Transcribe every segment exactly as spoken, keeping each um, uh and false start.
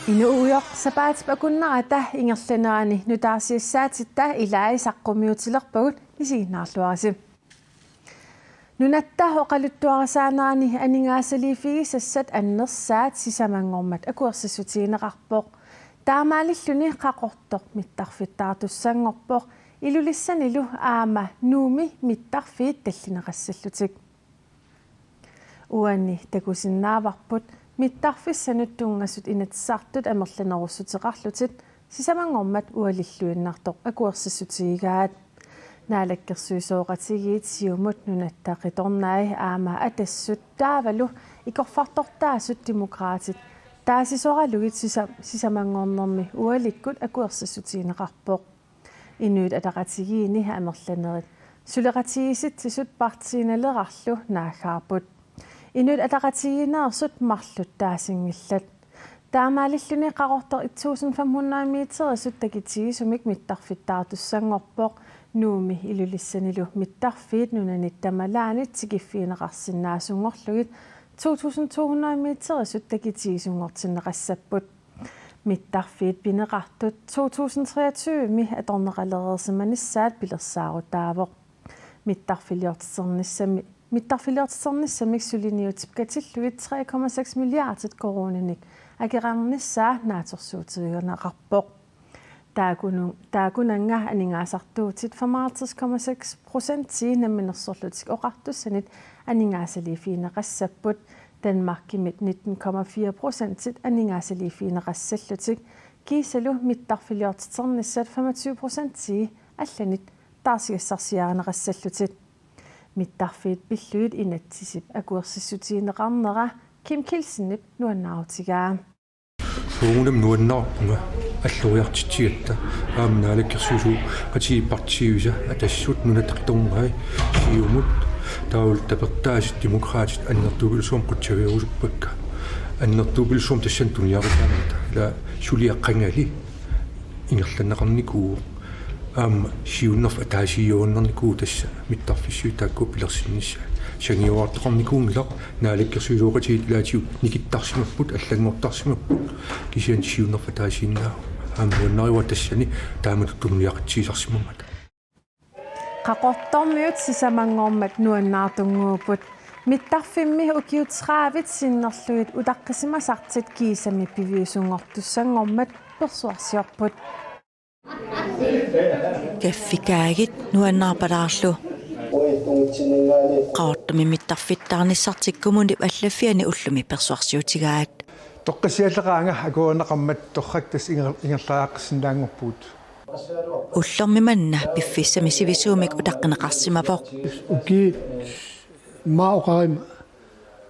Inuugujoq sapaatip akunnerata ingerlanerani nutaarsiassaatitta ilai saqqummiutilerpagut, isiginnaarluarisi. Nunatta oqaluttuarisaanerani aningaasaliiffigisassat annersaat sisamanngormat akuersissutigineqarpoq. Taamaalilluni Qaqortoq mittarfittaartussanngorpoq, Ilulissanilu aamma Nuummi mittarfiit tallineqassallutik. Uani takusinnaavarput mittarfissanut tunngasut Inatsisartut amerlanerussuteqarlutik sisamanngormat ualilluinnartoq akuersissutigigaat. Naalakkersuisooqatigiit, Siumut, Nunatta Qitornai aamma Atassut taavalu ikorfartortaasut Demokraatit taasisoralugit sisa-, sisamanngornermi ualikkut akuersissutigineqarpoq. Inuit Ataqatigiinni amerlanerit suleqatigiissitsisut Partii Nalerarlu naaggaarput. Inuit Ataqatigiinneersut marluk taasinngillat. Taamaalilluni Qaqortoq et tusind fem hundrede meterisut takitigisumik mittarfittaartussanngorpoq. Nuummi Ilulissanilu mittarfiit nunanit tamalaanit tikiffigineqarsinnaasunngorlugit to tusind to hundrede meterisut takitigisunngortinneqassapput. Mittarfiit pineqartut to tusind treogtyve-mi atorneqalereersimanissaat pilersaarutaavoq. Mittarfiliortitsernissami-, mittarfiliortitsernissamik suliniutip katillugit tre komma seks milliardit koruuninik akeqarnissaa naatsorsuutigineqarpoq. Taakunu-, taakunannga aningaasartuutit femoghalvtreds komma seks procentii Namminersorlutik Oqartussanit aningaasaliiffigineqassapput. Danmarkimit nitten komma fire procentit aningaasaliiffigineqassallutik, kiisalu mittarfiliortitsernissat femogtyve procentii allanit taarsigassarsiarineqassallutik. Mittarfiit pillugit inatsisip akuersissutigineqarnera Kim Kielsenip nuannaarutigaa. Soorunami nuannaarpunga alloriartitsigatta, aamma naalakkersuisooqatigiit partiivisa Atassut, Nunatta Qitornai, Siumut, taavalu tapertaasut Demokraatit annertuumik illuatungaani qutsavigerusuppakka. Annertuumik tassani tuniniarutaanngilaq, ila suliaq qangali ingerlanneqarnikuuvoq. Aamma siunnerfik ataasiinnarnikuuvoq tassa mittarfissuit taakku pilersinnissaat. Sangiuartoqarnikuunngilaq, naalakkersuisooqatigiit ilaatigut nikittarsimapput, allanngortarsimapput. Kisianni siunnerfik ataasiinnaavoq. Aamma nuannarivaat tassani taamatut tuniniaqatigisarsimammata. Qaqortormiut sisamanngormat nuannaartunnguupput. Mittarfimmi ukiut tredive sinnerlugit utaqqisimasartik kiisami piviusunngortussanngormat persuarsiorput. Kaffikaagit nuannaarpalaarlu. Qaqortumi mittarfittaarnissartik kommunip allaffiani ullumi persuarsiutigaat. Toqqassialleqaanga akuerineqarmat torrak tassa inger-, ingerlariaqqissinnaanngorpugut. Ullormi manna piffissami sivisuumik utaqqineqarsimavoq. Ukiut immaqa oqarima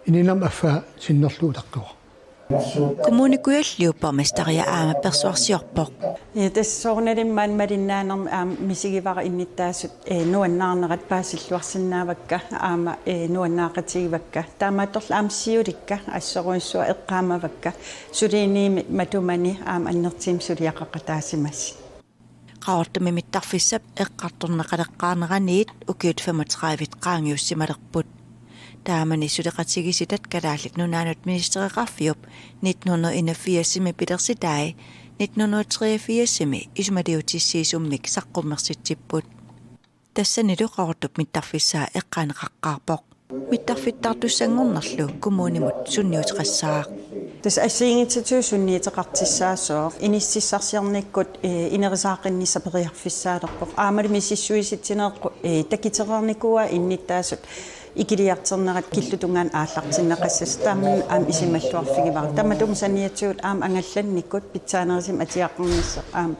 ininnermi affaa sinnerlugu utaqqivara. Kommune Kujalliup borgmesteria aamma persuarsiorpoq. Ee, tassa soorunalimi maani malinnaanermi aamma misigivara innuttaasut, ee, nuannaarnerat paasilluarsinnaavakka aamma, ee, nuannaaqatigivakka. Taamaattorli aamma siulikka assorujussuaq eqqaamavakka suliniumi matumani aamma annertuumik suliaqaqataasimasut. Qaqortumi mittarfissap eqqartorneqaleqqaarneraniit ukiut femogtredive qaangiussimalerput. Taamani suleqatigisitat Kalaallit Nunaannut ministereqarfiup nitten hundrede enogfirsimi pilersitai nitten hundrede treogfirsimi isumaliutissiisummik saqqummersitsipput. Tassanilu Qaqortup mittarfissaa eqqaaneqaqqaarpoq. Mittarfittaartussanngornerlu kommunimut sunniuteqassaaq. Tassa assigiinngitsutigut sunniuteqartussaasoq inississarsiornikkut, ee, inerisaaqinnissaq periarfissaalerpoq. Aammalu misissuisitsineq, ee, takitereernikuuaa innuttaasut ikiliartornerat killutungaanut aallartinneqassasoq, taama aamma isumalluarfigivara. Tamatuma saniatigut aamma angallannikkut pitsaanerusumik atuaqqarnissaq aamma,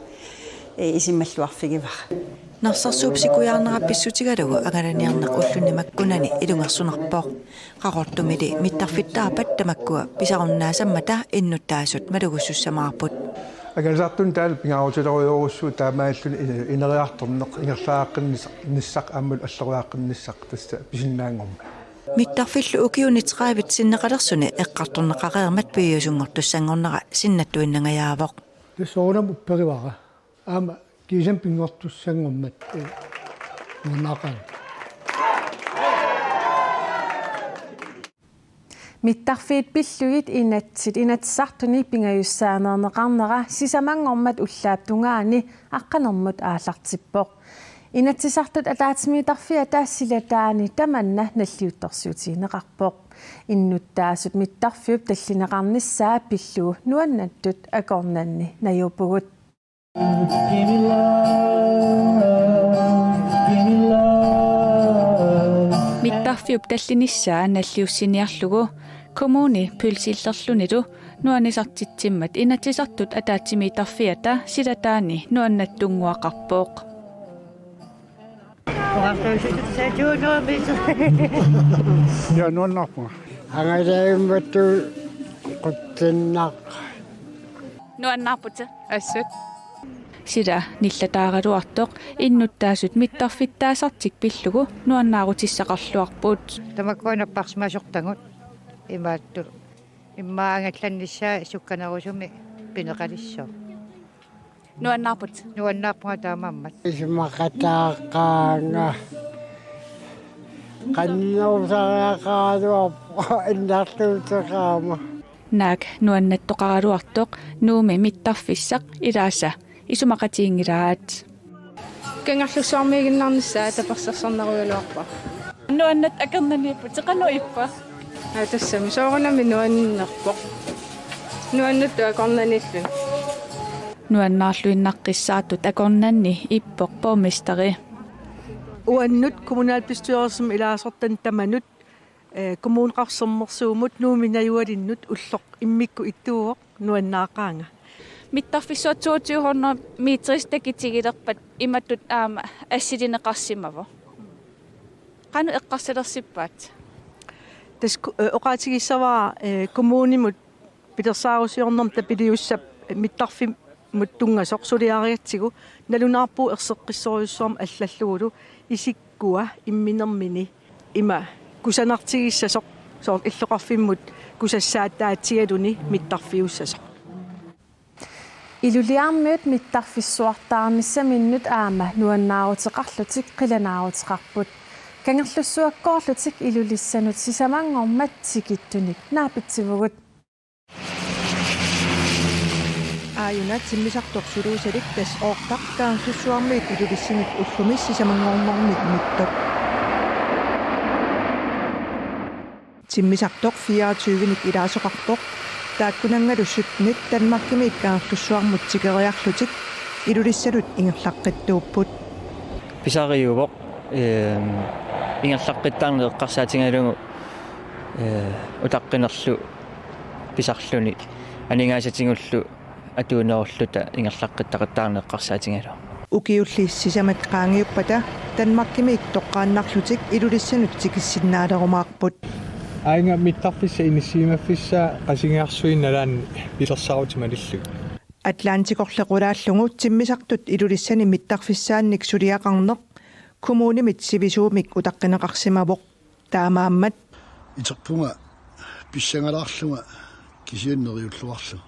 ee, isumalluarfigivara. Narsarsuup sikujaarnera pissutigalugu angalaniarneq ulluni makkunani ilungersunarpoq. Qaqortumili mittarfittaarpat tamakkua pisarunnaasammata innuttaasut malugisussamaarput. Angalasartuni taanna pingaarutilerujorujussuuvoq taamaalilluni ine-, ineriartorneq, ingerlariaqqinnis-, nissaq aammalu alloriaqqinnissaq tassa pisinnaanngormat. Mittarfillu ukiuni tredive sinneqalersuni eqqartorneqareermat piviusunngortussanngornera sinnattuinnangajaavoq. Tassa soorunami upperivara. Aamma kiisami pinngortussanngormat, ee, nuannaaqaanga. Mittarfiit pillugit inatsit Inatsisartuni pingajussaaneerneqarnera sisamanngormat ullaap tungaani aqqanermut aallartippoq. Inatsisartut ataatsimiittarfiata silataani tamanna nalliuttorsiutigineqarpoq. Innuttaasut mittarfiup tallineqarnissaa pillugu nuannattut akornanni najuupugut. Mittarfiup tallinissaa nalliussiniarlugu kommuni pulsillerlunilu nuannisartitsimmat Inatsisartut ataatsimiittarfiata silataani nuannattunnguaqarpoq. Ja, nuannaarpunga. Angalaimmattu qutsinnaq. Nuannaarput assut. Sila nillataaraluartoq innuttaasut mittarfittaasartik pillugu nuannaarutissaqarluarput. Tamakkua napparsimasortagut imaattut. Immaqa angallannissaa sukkanerusumik pineqalissaaq. Nuannaarput. Nuannaarpunga taamaammat. Isumaqataaqaanga. Qannerusariaqaraluarpoq innarluuteqaama. Naak nuannattoqaraluartoq Nuummi mittarfissaq ilaasa isumaqatiginngilaat. Kangerlussuarmiiginnarnissaa tapersersornerugaluarpara. Nuannattut akornanniipputit, qanoq ippa? Aa, tassami soorunami nuannerpoq. Nuannattut akornanniilluni. Nuannaarluinnaqqissaartut akornanni ippoq borgmesteri. Uannut kommunalbestyrelsimi ilaasortanut tamanut, eh, Kommuneqarfik Sermersuumut Nuummi najugalernut ulloq immikkut ittuuvoq, nuannaaqaanga. Mittarfissuat toogtyve hundrede meterist takitigilerpat imatut aamma assilineqarsimavoq. Qanoq eqqarsalersippaatit? Tassa ku-, eh, oqaatigissavara, eh, kommunimut pilersaarusiornermut tapiliussap mittarfimmut tunngasoq suliarigatsigu nalunaarpugut erseqqissorujussuarmik allallugulu isikkua imminermini ima kusanartigissasoq soorlu illoqarfimmut kusassaataatigaluni mittarfiussasoq. Ilulissarmiut mittarfissuartaarnissaminnut aamma nuannaaruteqarlutik qilanaaruteqarput. Kangerlussuakkoorlutik Ilulissanut sisamanngormat tikittunik naapitsivugut. Aajuna timmisartoq suluusalik tassa Oortaq Kangerlussuarmiit Ilulissanut ullumi sisamanngornermi nittoq. Timmisartoq fireogtyvenik ilaasoqarpoq. Taakkunanngalu syttenit Danmarkimiit Kangerlussuarmut tikeriarlutik Ilulissanut ingerlaqqittuupput. Pisariuvoq, ehm, ingerlaqqittaarneq eqqarsaatigalugu, eh, utaqqinerlu pisarluni aningaasatigullu atuunerulluta ingerlaqqittaqattaarneq eqqarsaatigalugu. Ukiulli sisamat qaangiuppata Danmarkimiit toqqaannarlutik Ilulissanut tikissinnaanerumaarput. Aajuna mittarfissaq inissiimaffissaa Qasigiarsuit nalaanni pilersaarutit malillugit. Atlantikorli qulaallugu timmisartut Ilulissani mittarfissaannik suliaqarneq kommunimit sivisuumik utaqqineqarsimavoq. Taamaammat. Iterpunga pissangalaarlunga kisianni neriulluarlunga.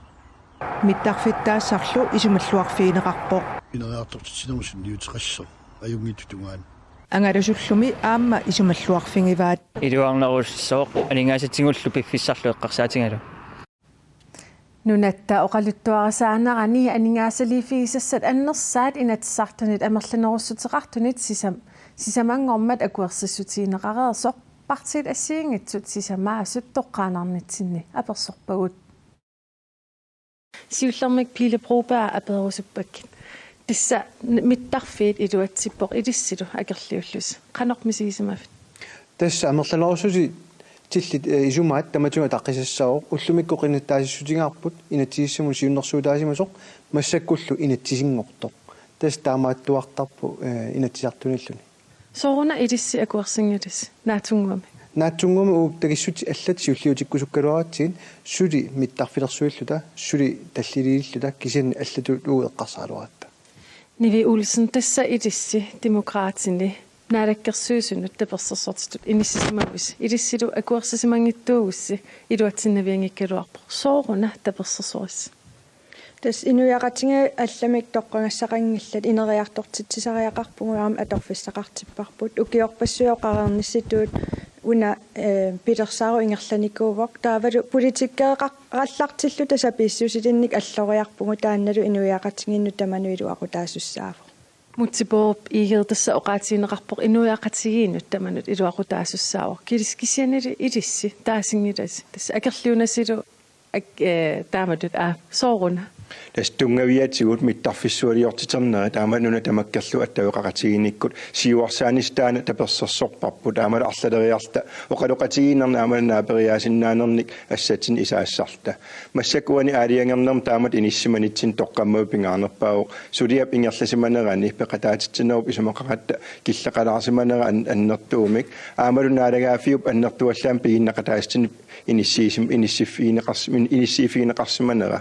Mittarfittaassarlu isumalluarfigineqarpoq. Ineriartortitsinermut sunniuteqassaaq ajunngitsutut tungaanut. Angalasullumi aamma isumalluarfigivaat. Iluarnerussooq aningaasatigullu piffissarlu eqqarsaatigalugu. Nunatta oqaluttuarisaanerani aningaasaliiffigisassat annersaat Inatsisartunit amerlanerussuteqartunit sisam-, sisamanngormat akuersissutigineqareersoq partiit assigiinngitsut sisamaasut toqqaannarnitsinni apersorpagut. Siullermik Pele Broberg apeerusuppakkit. Tassa n-, mittarfiit iluatsippoq ilissilu akerliullusi. Qanoq misigisimavit? Tassa amerlanerussutit tillit, eh, isumaat tamatigut ataqqisassaavoq, ullumikkut qinittaassutigaarput inatsisissamut siunnersuutaasimasoq, massakkullu inatsisinngortoq. Tassa taamaattuartarpoq, eh, Inatsisartunilluni. Sooruna ilissi akuersinngilisi naatsunnguamik? Naatsunnguamik uagut takissutit allat siulliutikkusukkaluaratsigit, suli mittarfilersuilluta, suli talliliilluta, kisianni allatut uagut eqqarsaraluaratta. Nivi Olsen, tassa ilissi Demokraatini Naalakkersuisunut tapersersortitut inissisimagussi, ilissilu akuersisimanngitsuugussi iluatsinnavianngikkaluarpoq. Sooruna tapersersorissi? Tassa inuiaqatigiit allamik toqqagassaqanngillat, ineriartortitsisariaqarpugut aamma atorfissaqartipparput. Ukiorpassuit oqareernissituut Una, eh, pilersaaruq ingerlanikuuvoq. Taavalu politikkeqarallartilluta sapiissusilinnik alloriarpugut, taannalu inuiaqatigiinnut tamanut iluaqutaasussaavoq. Múte Bourup Egede tassa oqaatigineqarpoq inuiaqatigiinnut tamanut iluaqutaasussaavoq. Kilis-, kisiannili ilissi taasinngilasi. Tassa akerliunasilu ak-, eh, taamatut, aa, sooruna. Tassa tunngaviatigut mittarfissualiortiternerit aamma nuna tamakkerlugu attaveqaqatigiinnikkut siuarsaanissaq taanna tapersersorparput, aammalu arlaleriarluta oqaloqatigiinnernik aammalu naaperiaasinnaanernik assatsinnik isaassarluta. Massakkut uani aalajangernermi taamatut inissisimanitsinni toqqammavit pingaarnerpaavoq suliap ingerlasimanerani peqataatitsinerup isumaqaratta killeqalaarsimanera an-, annertuumik, aammalu naalagaaffiup annertuallaamik piginneqataasitsinnik inissiisim-, inissiffigineqars-, in-, inissiiffigineqarsimanera.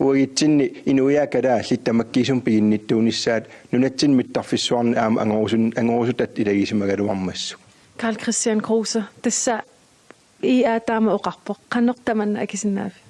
Uagutsinni inuiaat kalaallit tamakkiisumik piginnittuunissaat nunatsinni mittarfissuarni aamma angorusun-, angorusutat ilagisimagaluarmassuk. Karl-Kristian Kruse, tassa I A taama oqarpoq, qanoq tamanna akisinnaaviuk?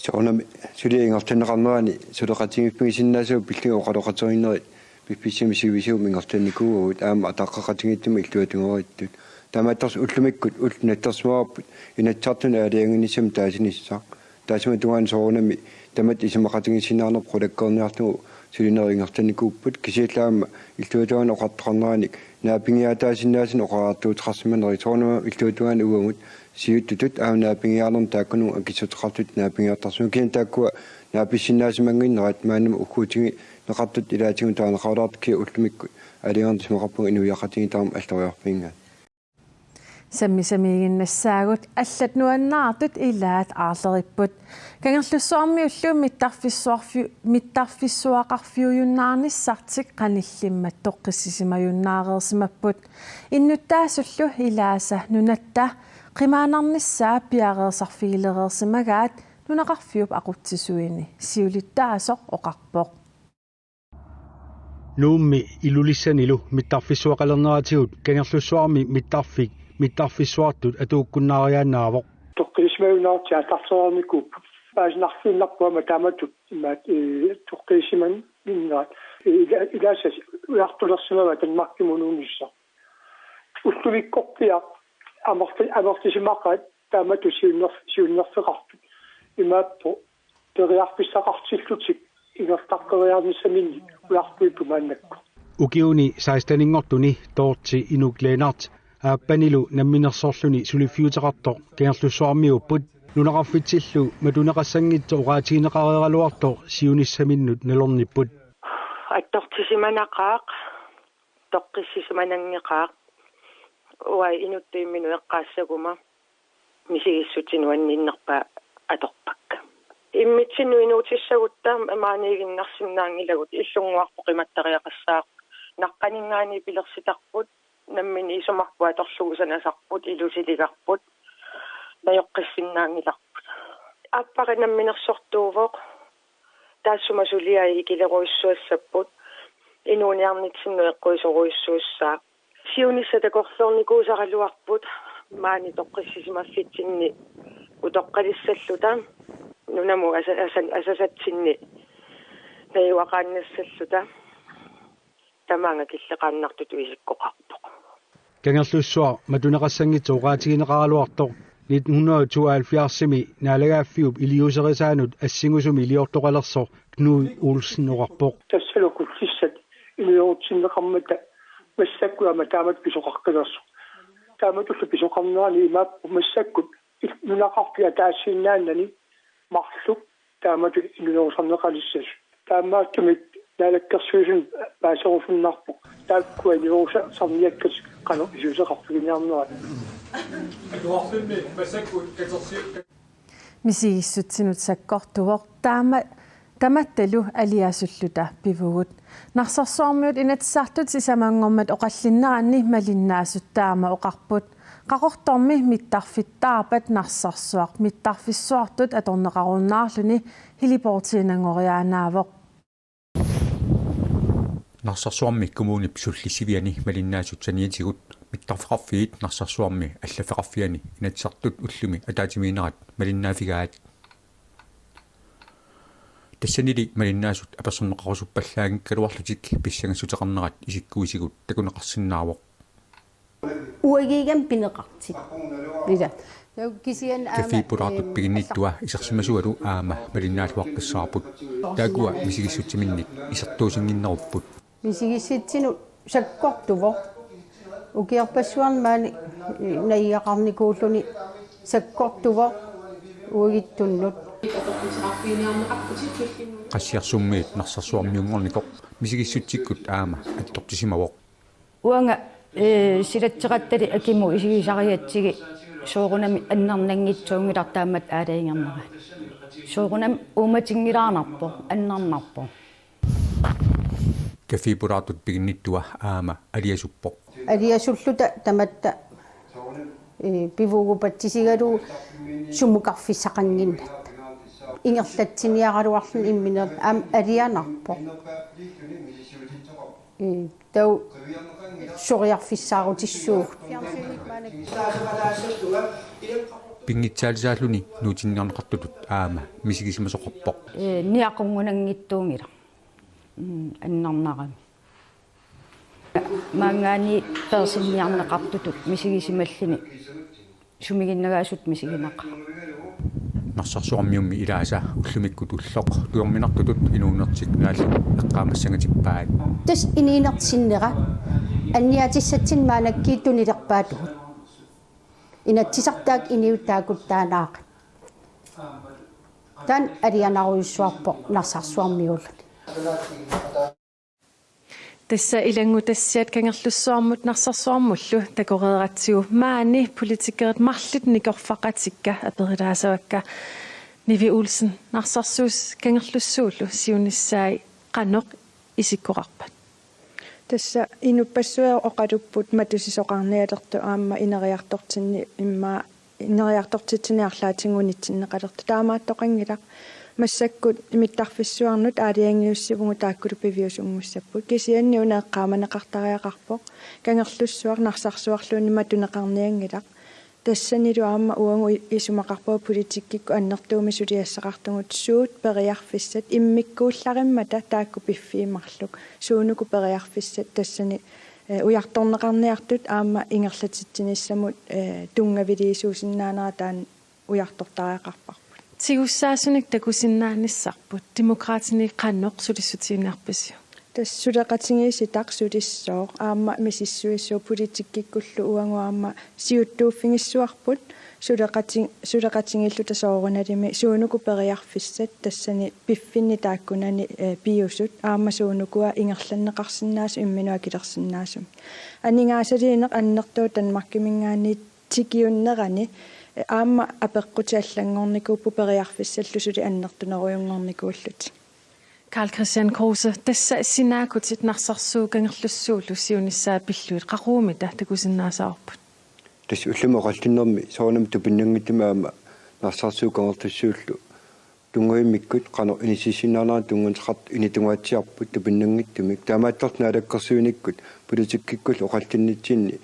Soorunami suliap ingerlanneqarnerani suleqatigiiffigisinnaasagut pillugit oqaloqaterinerit piffissami sivisumi ingerlannikuuagut aamma ataqatigiittumik illuatungeriittut. Taamaattorli ullumikkut ullut nattorsimavarput Inatsisartuni aalajangiinissamut taasinissaq. Taassuma tungaanut soorunami tamatta isumaqatigiissinnaanerput qulakkeerniarlugu sulinerit ingerlannikuupput, kisianni aamma illuatungaanik oqartoqarneranik naapigiaataasinnaasanik oqariartuuteqarsimanerit soorunami illuatungaanik uagut siuttutut aamma naapigiarnermut taakkununnga akissuteqartutut naapigiartarsimapput, kisianni taakkua naapissinnaasimannginnerat maannamut ugguutigineqartutut ilaatigut taaneqaralaartut, kisianni ullumikkut aalajangerneq isumaqarpunga inuiaqatigiit tamarmik alloriarfigigaat. Sammisamiiginnassaagut, allat nuannaartut ilaat aarleripput. Kangerlussuarmiullu mittarfissuarfiu-, mittarfissuaqarfiujunnaarnissartik qanillimmat toqqissisimajunnaarsimapput. Innuttaasullu ilaasa nunatta qimaannarnissaa piareersarfigilereersimagaat nunaqarfiup aqutsisuini, siulittaasoq oqarpoq. Nuummi Ilulissanilu mittarfissuaqalerneratigut Kangerlussuarmi mittarfik mittarfissuartut atuukkunnaariaannaavoq. Toqqissisimajunnaartut aallartereernikuupput. Paasinarfiinnarpoq aamma taamatut imaat, ee, toqqissisimanngikkaat. Ee, ila-, ilaasa ujartulersimavaat Danmarkimut ununissaq. Ullumikkorpiaq amerli-, amerlisimaqaat taamatut siunner-, siunnerfeqartut. Imaappoq periarfissaqartillutik ingerlaqqeriarnissaminnik ujartuipput maannakkut. Ukiuni seksteninngortuni Dorthe Inuk Lennert aappanilu namminersorluni suliffiuteqartoq Kangerlussuarmiuupput. Nunaqarfitsillu matuneqassanngitsoq oqaatigineqareeraluartoq siunissaminnut nalornipput. Attortissimanaqaaq, toqqissisimananngeqaaq, uanga inuttut imminut eqqaassaguma misigissutsinut anninnerpaat atorpakka. Immitsinnut inuutissagutta maaniiginnarsinnaanngilagut, illunnguarput qimattariaqassaaq, naqqaninngaanniit pilersitarput, nammineq isumarput atorlugu sanasarput, ilusiligarput, najoqqissinnaanngilarput. Aappara namminersortuuvoq, taassuma suliai ikilerujussuassapput, inuuniarnitsinnut eqquisorujussuussaaq. Siunissaq takorloornikuusaraluarput, maani toqqissisimaffitsinnit utoqqalissalluta, nunamut asa-, asa-, asasatsinni najugaqaannassalluta, tamaanga killeqaannartutut isikkoqarpoq. Kangerlussuaq matuneqassanngitsoq oqaatigineqaraluartoq nitten hundrede og tooghalvfjerdsimi naalagaaffiup iliuuserisaanut assingusumik iliortoqalersoq Knud Olsen oqarpoq. Tassalu kullissat inuerutsinneqarmata massakkut aamma taamatut pisoqaqqilersoq. Taamatullu pisoqarnerani imaappoq massakkut il-, nunaqarfik ataasiinnaanani marluk taamatut inuerusarneqalissasut. Taamaattumik naalakkersuisuni paaserusunnarpoq taakkua inuerusarniakkatik qanoq isuseqarfiginiarnerat. Atuarfimmi massakkut katersi- Misigissutsinut sakkortuvoq taama-, tamattalu aliasulluta pivugut. Narsarsuarmiut Inatsisartut sisamanngormat oqallinneranni malinnaasut taama oqarput. Qaqortormi mittarfittaarpat Narsarsuaq mittarfissuartut atorneqarunnaarluni heliportiinanngoriaannaavoq. Narsarsuarmi kommunip sullissiviani malinnaasut saniatigut mittarfeqarfiit Narsarsuarmi allaffeqarfiani Inatsisartut ullumi ataatsimiinnerat malinnaaffigaat. Tassanili malinnaasut apersorneqarusuppallaanngikkaluarlutik pissangassuteqarnerat isikkuisigut takuneqarsinnaavoq. Uagiigam pineqartik. Ila. Taava kisianni aamma, Café Potaatut, ehm, piginnittua isersimasualu aamma malinnaalluaqqissaarput. Taakkua misigissutsiminnik isertuusinnginnerupput. Misigissutsinut sakkortuvoq. Ukiorpassuarni maani najugaqarnikuulluni sakkortuvoq uagittunnut. Qassiarsummiit Narsarsuarmiunngornikoq misigissutsikkut aamma attortissimavoq. Uanga, eh, silatseqattali akimut isigisarigatsigu soorunami annernanngitsuunngilaq taamatut aalajangernerani. Soorunami uummatinngilaarnarpoq, annernarpoq. Café Potaatut piginnittua aamma aliasuppoq. Aliasulluta tamatta, eh, pivuugupatsisigalugu sumukarfissaqannginnatta. Ingerlatsiniaraluarluni imminerlu aamma alianarpoq. Eh, taava soriarfissaarutissuugut. Pinngitsaalisaalluni nuutinniarneqartutut aamma misigisimasoqarpoq. Eh, niaqqunngunanngitsuunngilaq. Mm, annernarami. Maanngaanniit peersinniarneqartutut misigisimalluni sumiginnagaasutut misiginaqaaq. Narsarsuarmiummi ilaasa ullumikkut ulloq tujorminartutut inuunertik naallugu eqqaamassangatippaa. Tassa inuuneq sinnera anniaatissatsinni maannakkut tunilerpaatigut. Inatsisartaat inuit taakku taannaaqaat. Taanna alianarujussuarpoq Narsarsuarmiuulluni. Tassa ilanngutassiat Kangerlussuarmut Narsarsuarmullu takoreeratsigu maani politikerit marluk nikorfaqatikka aperitaasavakka. Nivi Olsen, Narsarsuup Kangerlussuullu siunissai, qanoq isikkoqarpat? Tassa inuppassuit oqalupput matusisoqarnialertut aamma ineriartortinni immaqa ineriartortitsinni arlaatigut unitsinneqalertut. Taamaattoqanngilaq. Massakkut mittarfissuarnut aalajangiussivugut taakkulu piviusunngussapput. Kisianni una eqqaamaneqartariaqarpoq. Kangerlussuaq Narsarsuarluunniit matuneqarnianngilaq. Tassanilu aamma uagut i-, isumaqarpunga politikkikkut annertuumik suliassaqartugut suut periarfissat immikkuullarimmata taakku piffissat marluk. Suunuku periarfissat tassani, eh, ujartorneqarniartut aamma ingerlatitsinissamut, eh, tunngaviliisuusinnaanera taanna ujartortariaqarparput. Tigussaasunik takusinnaanissarput Demokraatini qanoq sulissutigiinnarpisiuk? Tassa suleqatigiissitaq sulissooq aamma misissuissuup politikkikkullu uagut aamma siuttuuffigissavarput suleqati-, suleqatigiilluta soorunalimi suunuku periarfissat tassani piffinni taakkunani, eh, piusut aamma suunukua ingerlanneqarsinnaasut imminut akilersinnaasumik. Aningaasaliineq annertooq Danmarkiminngaanniit tikiunnerani, eh, aamma apeqqutit allanngornikuupput periarfissallu suli annertunerujunngornikuullutik. Karl-Kristian Kruse, tassa sinaakkutit Narsarsuup Kangerlussuullu siunissaa pillugit qaqugu takusinnaasavarput? Tassa ullumi oqallinnermi soorunami tupinnanngitsumik aamma Narsarsuup Kangerlussuullu tunngavimmikkut qanoq inississinnaanerat tunngaveqartoq initungaatsiarput tupinnanngitsumik. Taamaattorli naalakkersuinikkut politikkikkullu oqallinnitsinni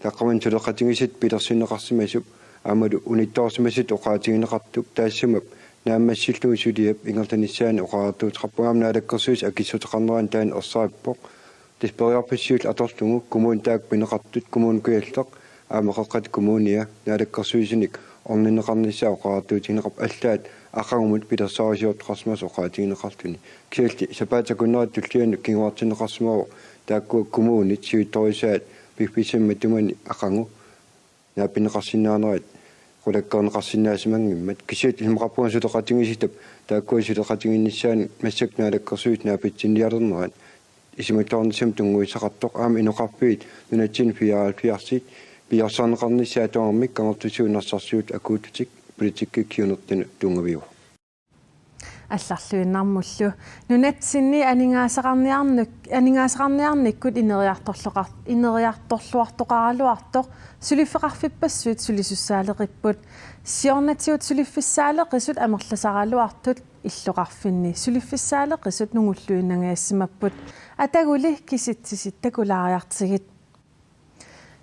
taqqamani suleqatigiissut pilersinneqarsimasup aammalu unittoorsimasutut oqaatigineqartup taassuma naammassillugu suliap ingerlanissaanik oqariartuuteqarpunga. Aamma naalakkersuisut akissuteqarnerani taanna ersarippoq. Tassa periarfissiullu atorlugu kommunit taakku pineqartut, Kommune Kujalleq aamma Qeqqata Kommunia naalakkersuisunik orninneqarnissaa oqariartuutigineqarpoq, allaat aqagumut pilersaarusiortoqarsimasoq oqaatigineqarluni. Kisianni sapaatip akunnerata tullianut kinguartinneqarsimavoq taakkua kommunit siuttorisaat piffissami matumani aqagu naapinneqarsinnaanerat qulakkeerneqarsinnaasimanngimmat. Kisianni isumaqarpunga suleqatigiissutap taakkua suleqatigiinnissaanut massakkut naalakkersuisut naapitsinnialernerat isumatoornissamut tunngaveqartoq. Aamma inoqarfiit nunatsinni fireoghalvfjerdsit piareersarneqarnissaat tamarmik Kangerlussuup Narsarsuullu akuutillutik politikkikkut siunertanut tunngaviuvoq. Allarluinnarmullu. Nunatsinni aningaasaqarniarnik-, aningaasaqarniarnikkut ineriartorloqar-, ineriartorluartoqaraluartoq suliffeqarfippassuit sulisussaaleqipput. Siornatigut suliffissaaleqisut amerlasaraluartut illoqarfinni suliffissaaleqisut nungulluinnangajassimapput. Ataguli kisitsisit takulaariartigit.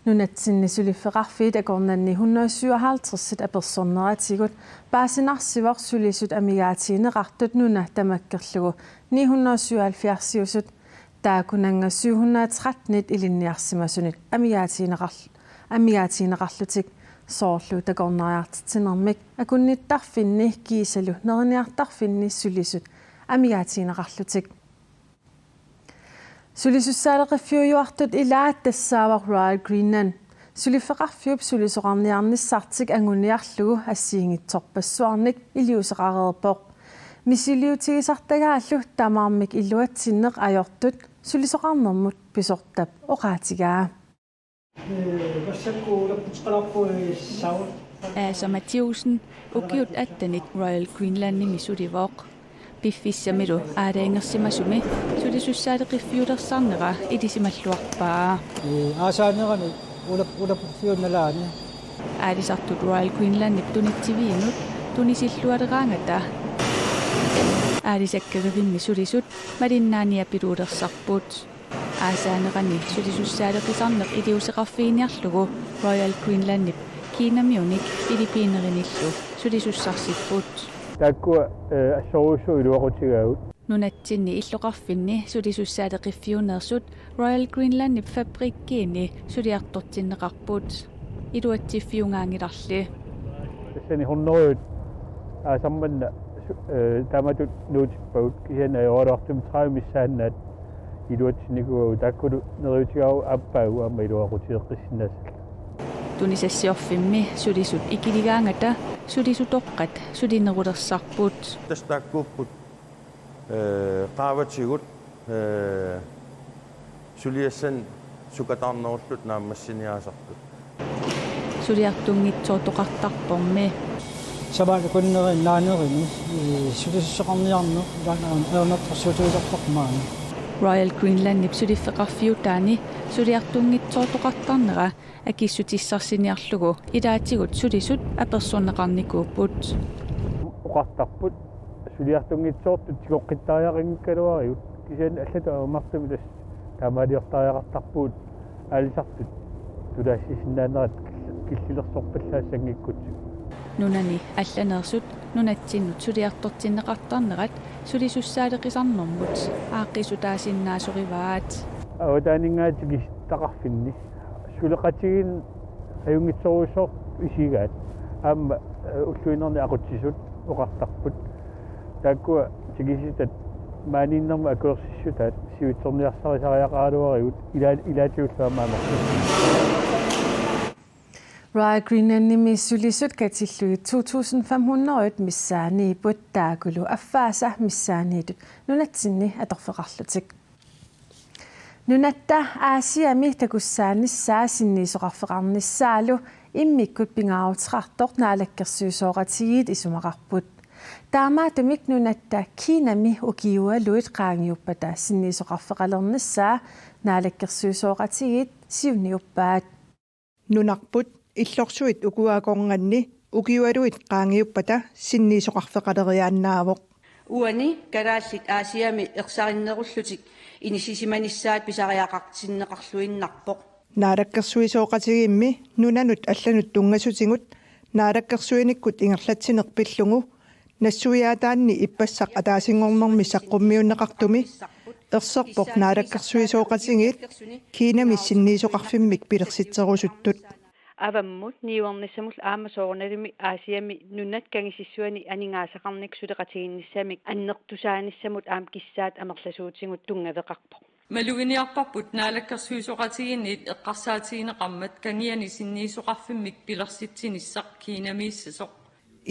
Nunatsinni suliffeqarfiit akornanni hundrede syvoghalvtreds apersorneratigut paasinarsivoq sulisut amigaatigineqartut nuna tamakkerlugu ni hundrede syvoghalvfjerds-iusut, taakkunannga syv hundrede tretten ilinniarsimasunit amigaatigineqarl-, amigaatigineqarlutik, soorlu takornariartitsinermik akunnittarfinni kiisalu neriniartarfinni sulisut amigaatigineqarlutik. Sulisussaaleqiffiujuartut ilaat tassaavoq Royal Greenland. Suliffeqarfiup sulisoqarniarnissartik anguniarlugu assigiinngitsorpassuarnik iliuuseqareerpoq. Misiliutigisartagaallu tamarmik iluatsinneq ajortut sulisoqarnermut pisortap oqaatigaa. Aasa Mathiussen ukiut attenit Royal Greenlandimi sulivoq. Piffissamilu aalajangersimasumi sulisussaaleqiffiulersarnera ilisimalluarpaa. Ee, aasaanerani ulap-, ulaporfiup nalaani. Aalisartut Royal Greenlandip tunitsiviinut tunisillualeraangata aalisakkerivimmi sulisut malinnaaniapiluulersarput. Aasaanerani sulisussaaleqisarneq iliuuseqarfiginiarlugu Royal Greenlandip Kiinamiunik Filippiinerinillu sulisussarsipput. Taakkua, ee, assorujussuaq iluaqutigaagut. Nunatsinni illoqarfinni sulisussaaleqiffiuneersut Royal Greenlandip fabrikkiini suliartortinneqarput. Iluatsiffiugaanngilarli. Tassani hunnorujut aasaq manna su-, ee, taamatut nuutippagut kisianni ajoraluartumik tredive missaannaat iluatsinnikuuagut, taakkulu neriuutigaarput aappaagu aamma iluaquteqqissinnaassallugu. Tunisassiorfimmi sulisut ikiligaangata sulisutoqqat sulinerulersarput. Tassa taakkuupput, ee, qaavatigut, ee, suliassanik sukataarnerullutik naammassiniaasartut. Suliartunngitsoortoqartarpormi. Savat akunneri naanerini, ee, sulisussoqarniarneq ilaanni ajornartorsiutigisarparput maani. Royal Greenlandip suliffeqarfiutaani suliartunngitsoortoqartarnera akissutissarsiniarlugu ilaatigut sulisut apersorneqarnikuupput. Oqartarput suliartunngitsoortut tigoqqittariaqanngikkaluarigut, kisianni allatut ajornartumik tassa taamaaliortariaqartarpugut aalisartut tulaassisinnaanerat kill-, killilersorpallaassanngikkutsigu. Nunani allaneersut nunatsinnut suliartortinneqartarnerat sulisussaaleqisarnermut aaqqiissutaasinnaasoraat. Avataaninngaanniit tikisittaqarfinni suleqatigiinneq ajunngitsorujussuartut isigaat. Aamma, ee, ulluinnarni aqutsisut oqartarput. Taakkua tikisittat maaniinnermut akuersissutaat sivitsorniarsarisariaqaraluarigut ila-, ilaatigullu aamma amerlasuut. Royal Greenlandimi sulisut katillugit to tusind fem hundrede missaaniipput, taakkulu affaasa missaaniittut nunatsinni atorfeqarlutik. Nunatta Aasiami takussaanissaa sinniisoqarfeqarnissaalu immikkut pingaaruteqartoq naalakkersuisooqatigiit isumaqarput. Taamaattumik nunatta Kinami ukiualuit qaangiuppata sinniisoqarfeqalernissaa naalakkersuisooqatigiit siunniuppaat. Nunarput illorsuit ukua akornanni ukiualuit qaangiuppata sinniisoqarfeqaleriaannaavoq. Uani kalaallit Aasiami ersarinnerullutik inissisimanissaat pisariaqartinneqarluinnarpoq. Naalakkersuisooqatigiimmi nunanut allanut tunngasutigut naalakkersuinikkut ingerlatsineq pillugu nassuiaataanni ippassaq ataasinngornermi saqqummiunneqartumi erserpoq naalakkersuisooqatigiit Kinami sinniisoqarfimmik pilersitserusuttut. Avammut niuernissamut aamma soorunalimi Aasiami nunat kangississuani aningaasaqarnikkut suleqatigiinnissamik annertusaanissamut aamma kissaat amerlasuutigut tunngaveqarpoq. Maluginiarparput naalakkersuisooqatigiinniit eqqarsaatigineqarmat Kangiani sinniisoqarfimmik pilersitsinissaq Kinamiissasoq.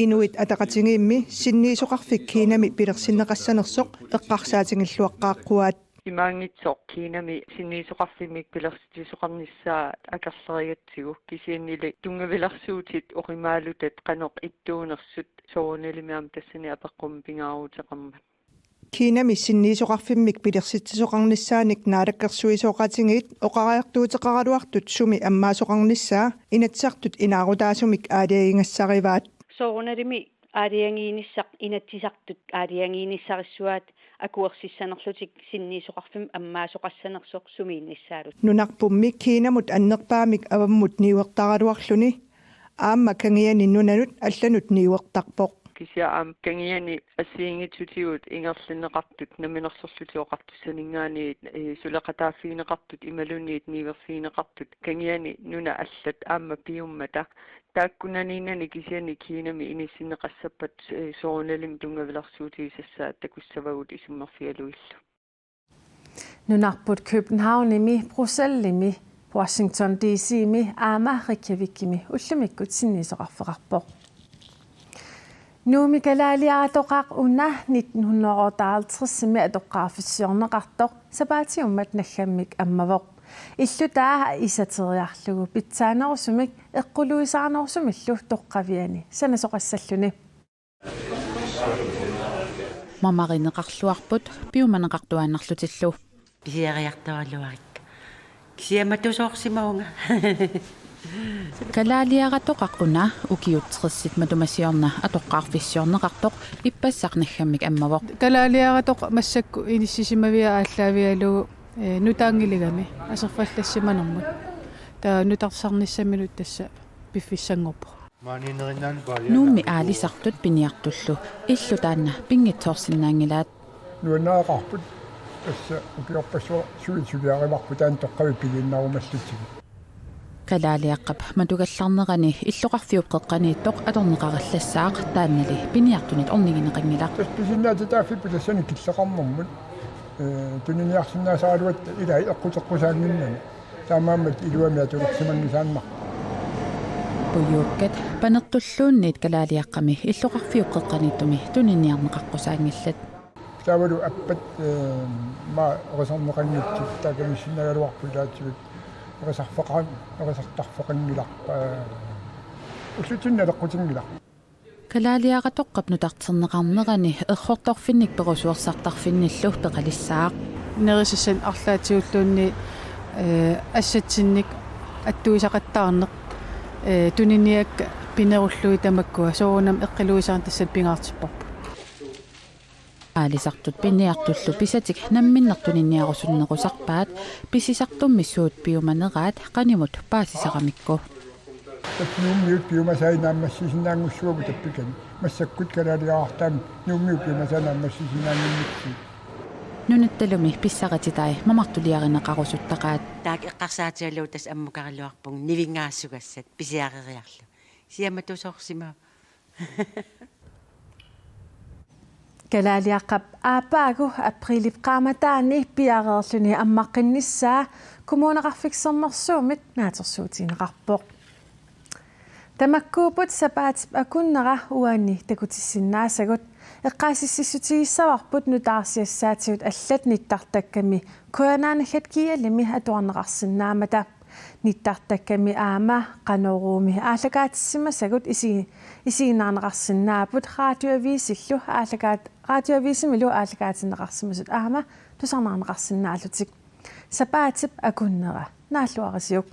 Inuit Ataqatigiimmi sinniisoqarfik Kinami pilersinneqassanersoq eqqarsaatigilluaqqaaqquaat. Imaanngitsoq Kinami sinniisoqarfimmik pilersitsisoqarnissaa akerlerigatsigu, kisiannili tunngavilersuutit oqimaalutat qanoq ittuunersut soorunalimi aamma tassani apeqqummik pingaaruteqarmat. Kinami sinniisoqarfimmik pilersitsisoqarnissaanik naalakkersuisooqatigiit oqariartuuteqaraluartut sumi ammaasoqarnissaa Inatsisartut inaarutaasumik aalajangigassarivaat. Soorunalimi aalajangiinissaq Inatsisartut aalajangiinissarissuaat akuersissanerlutik sinniisoqarfimmik ammaasoqassanersoq sumiinnissaalu. Nunarpummi Kinamut annerpaamik avammut niuertaraluarluni aamma Kangiani nunanut allanut niuertarpoq. Kisianni aamma kangiani assigiinngitsutigut ingerlanneqartut, Namminersorlutik Oqartussaninngaanniit, eh, suleqataaffigineqartut imaluunniit niuerfigineqartut kangiani nunat allat aamma piummata. Taakkunaniinnani kisianni Kinami inissinneqassappat, eh, soorunalimi tunngavilersuutigisassaat takussavagut isummerfigalugillu. Nunarput Københavnimi, Bruxellesimi, Washington D C-mi aamma Reykjavikimi ullumikkut sinniisoqarfeqarpoq. Nuummi kalaaliaratoqaq una nitten hundrede og otteoghalvtredsimi atoqqaarfissiorneqartoq sapaatiummat naggammik ammavoq. Illutaa isateriarlugu pitsaanerusumik eqquluisaarnerusumillu toqqaviani sanasoqassalluni. Mamarineqarluarput piumaneqartuaannarlutillu. Pisiariartoraluarikka. Kisianni matusoorsimavunga. Kalaaliaratoqaq una ukiut tressit matuma siorna atoqqaarfissiorneqartoq ippassaq naggammik ammavoq. Kalaaliaratoq massakkut inissisimavia aallaavigalugu, eh, nutaanngiligami aserfallassimanermut. Taava nutarsarnissaminut tassa piffissanngorpoq. Nuummi aalisartut piniartullu illu taanna pinngitsoorsinnaanngilaat. Nuannaaqarput tassa ukiorpassuit suliarivarput taanna toqqavik pigiinnarumallutigit. Kalaaliaqqap matugallarnerani illoqarfiup qeqqaniittoq atorneqarallassaaq taannali piniartunit ornigineqanngilaq. Tassa pisinnaatitaaffippoq tassani killeqarnermut, eh, tuniniarsinnaasaraluatta ilai eqquteqqusaannginnami. Taamaammat iluamik atulersimanngisaannarpoq. Pujuukkat panertulluunniit kalaaliaqqami illoqarfiup qeqqaniittumi tuniniarneqaqqusaanngillat. Taavalu appat, eh, ma erisarneqanngitsut taakaniissinnagaluarput ilaatigut erisarfeqan-, erisartarfeqanngilaq, eh, ullutsinnut naleqqutinngilaq. Kalaaliaratoqqap nutarterneqarnerani errortorfinnik perusuersartarfinnillu peqalissaaq. Nerisassanik arlaatigulluunniit, eh, assatsinnik attuisaqattaarneq, eh, tuniniakkat pinerullugit tamakkua soorunami eqqiluisaarneq tassani pingaartipparput. Aalisartut piniartullu pisatik namminneq tuniniarusunnerusarpaat pisisartummi suut piumaneraat qanimut paasisaramikku. Tassa Nuummiut piumasaat naammassisinnaanngussuagut tappikani. Massakkut kalaaliarartaamik Nuummiut piumasaat naammassisinnaannginnitsigut. Nunattalumi pissarititai mamartuliarineqarusuttaqaat. Taakku eqqarsaatigalugu tassa ammukaraluarpunga nivinngaassugassat pisiareriarlugit. Kisianni matusoorsimavunga. Kalaaliaqqap aappaagu aprilip qaammataani piareerluni ammaqqinnissaa Kommuneqarfik Sermersuumit naatsorsuutigineqarpoq. Tamakkuupput sapaatip akunnera uani takutissinnaasagut. Eqqaasitsissutigissavarput nutaarsiassaatigut allat nittartakkami Kujanarnaggat G L-imi atuarneqarsinnaammata. Nittartakkami aamma Qanoruumi aallakaatissimasagut isi-, isiginnaarneqarsinnaapput, Radioavisillu aallakaat-, Radioavisimilu aallakaatinneqarsimasut aamma tusarnaarneqarsinnaallutik. Sapaatip akunnera naalluarisiuk.